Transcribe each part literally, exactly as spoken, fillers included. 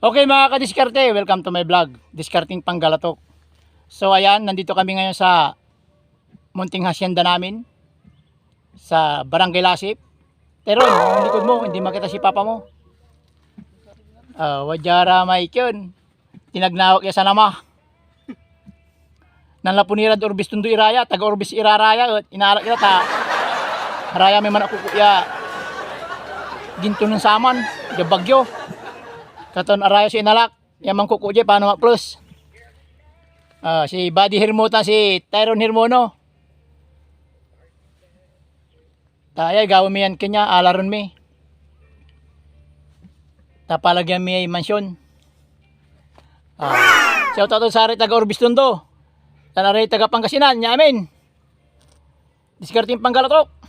Okay, mga kadiskarte, welcome to my vlog, Diskarteng Panggalatok. So ayan, nandito kami ngayon sa munting hacienda namin sa Barangay Lasip. Teron, yung likod mo, hindi makita si papa mo. Ah, wadya ra may kyun. Tinagnawak ya sanama. Nanlapu ni rad Urbiztondo iraya, taga Urbis iraraya, et inaalak ira ta araya may manakoko ya ginto nen saman, ya bagyo. Katon araya so inalak, ya mankoko dia, paano maples? Ah, si Buddy Hermo tan si Tyron Hermono. Ta aya, gawa mi yan kanya, alaron mi. Ta palagyan mi ay mansyon. Ah, shout out to saray taga Urbiztondo. Tan aray taga Pangasinan, ya amin. Diskarteng Panggalatok.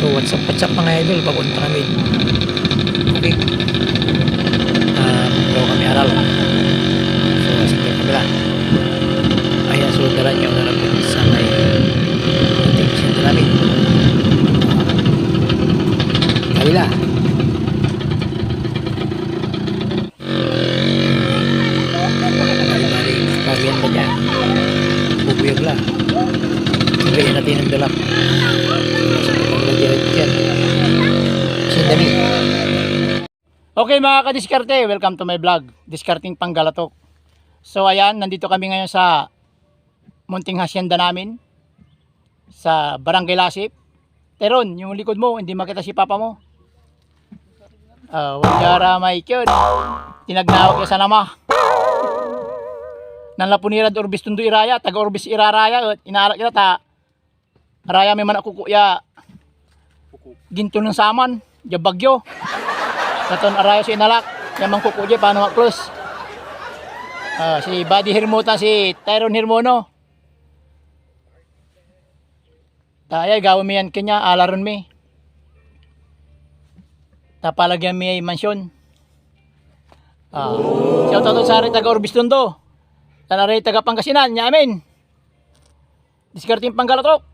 So, what's up, what's up, mga idol? Papunta kami. Okay. Ah, bro kami aral. So, single kami lang. Ayan, so, dala niyo na lang sa may ating single namin. Kabila. Bali-bali, parian ba dyan? Bubuyag la. Sabi natin ang dalak. Sandami. Okay, mga kadiskarte, welcome to my vlog, Diskarteng Panggalatok. So ayan, nandito kami ngayon sa munting hacienda namin sa Barangay Lasip. Teron, yung likod mo, hindi makita si papa mo. Ah, wadya ra may kyun. Tinagnawak ya sanama. Nanlapu ni rad Urbiztondo iraya, taga Urbis iraraya, et inaalak ira ta araya may manakoko ya ginto nen saman, ya bagyo. Katon araya so inalak, ya mankoko dia, paano maples? Ah, si Buddy Hermo tan si Tyron Hermono. Ta aya, gawa mi yan kanya, alaron mi. Ta palagyan mi ay mansyon. Ah, shout out to saray taga Urbiztondo. Tan aray taga Pangasinan, ya amin. Diskarteng Panggalatok.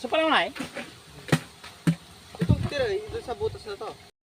Pala mo na eh. Itong tira, ito sa butas na to.